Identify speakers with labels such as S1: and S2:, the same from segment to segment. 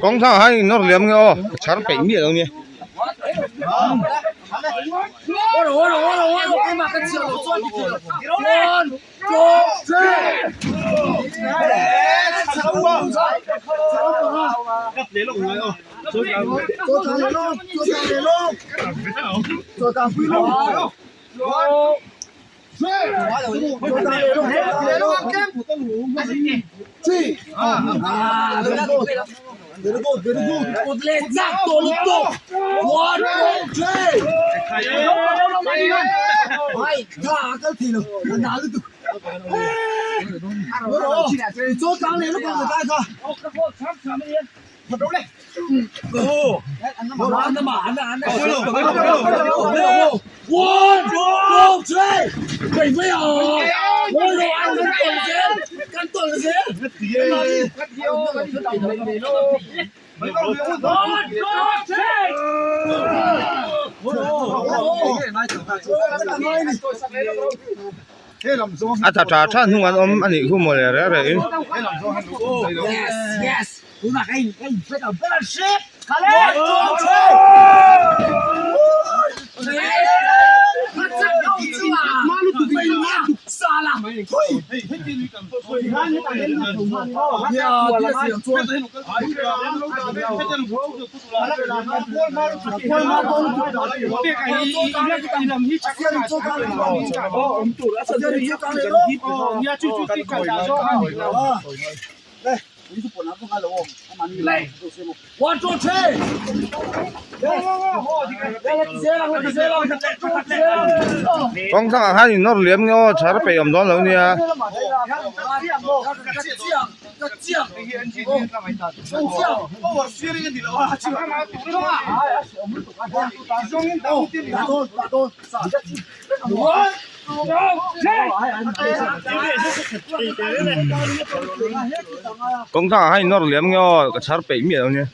S1: Kawng thlang ah hian in nawr liam nge aw ka chhar peih miah lo nia. A tha tha tha hnung an awm a nih khu mawle reng reng in. Kawng thlang ah khan in nawr liam nge aw chhar peih awm dawn lo nia. Kawng thlang ah khan in nawr liam nge aw ka chhar peih miah lo nia.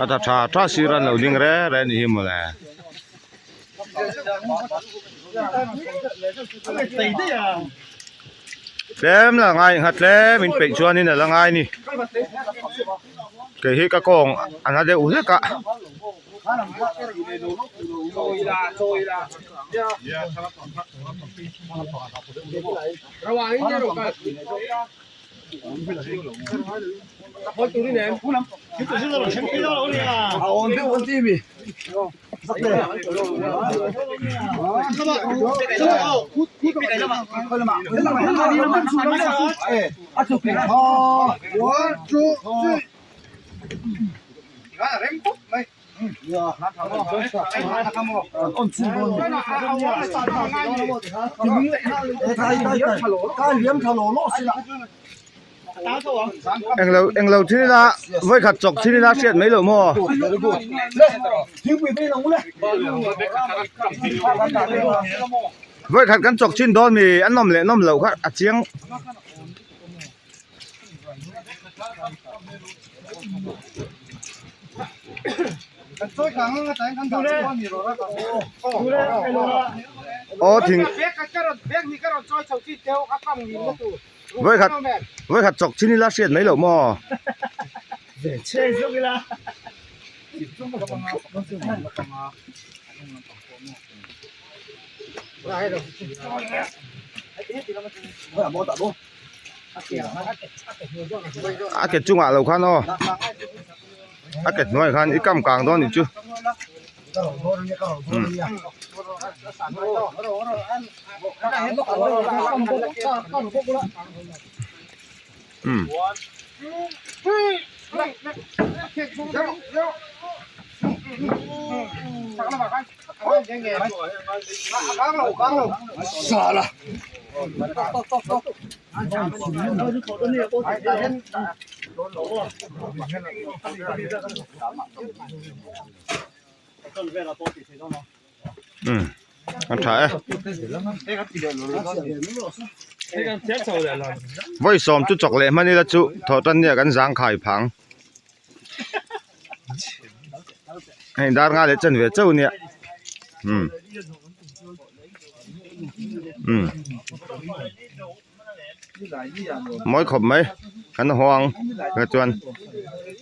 S1: A tha tha tha sir an lo ding re re a nih hi mawle. Tlem la ngai ngha tlem in peih chuanin a la ngai a ni. Kei hi ka kawng a na deuh hlek a. Englo englo thil ila vawikhat chawk thil ila hriat mai loh maw? Vawikhat kan chawk chin dawn mi a nawm leh nawm loh kha a chiang. Aw thing vawikhat vawikhat chawk chin ila hriat mai loh maw? A ke chungah lo khan aw a ke hnuaiah khan i kam kang dawn nih chu umm. Umm a tha e vawi sawm chu chawk leh hman ila chu thawh tan nia kan zang khai phang. Hei dar nga leh chen ve chauh nia umm umm mawi khawp mai kan haw ang chuan.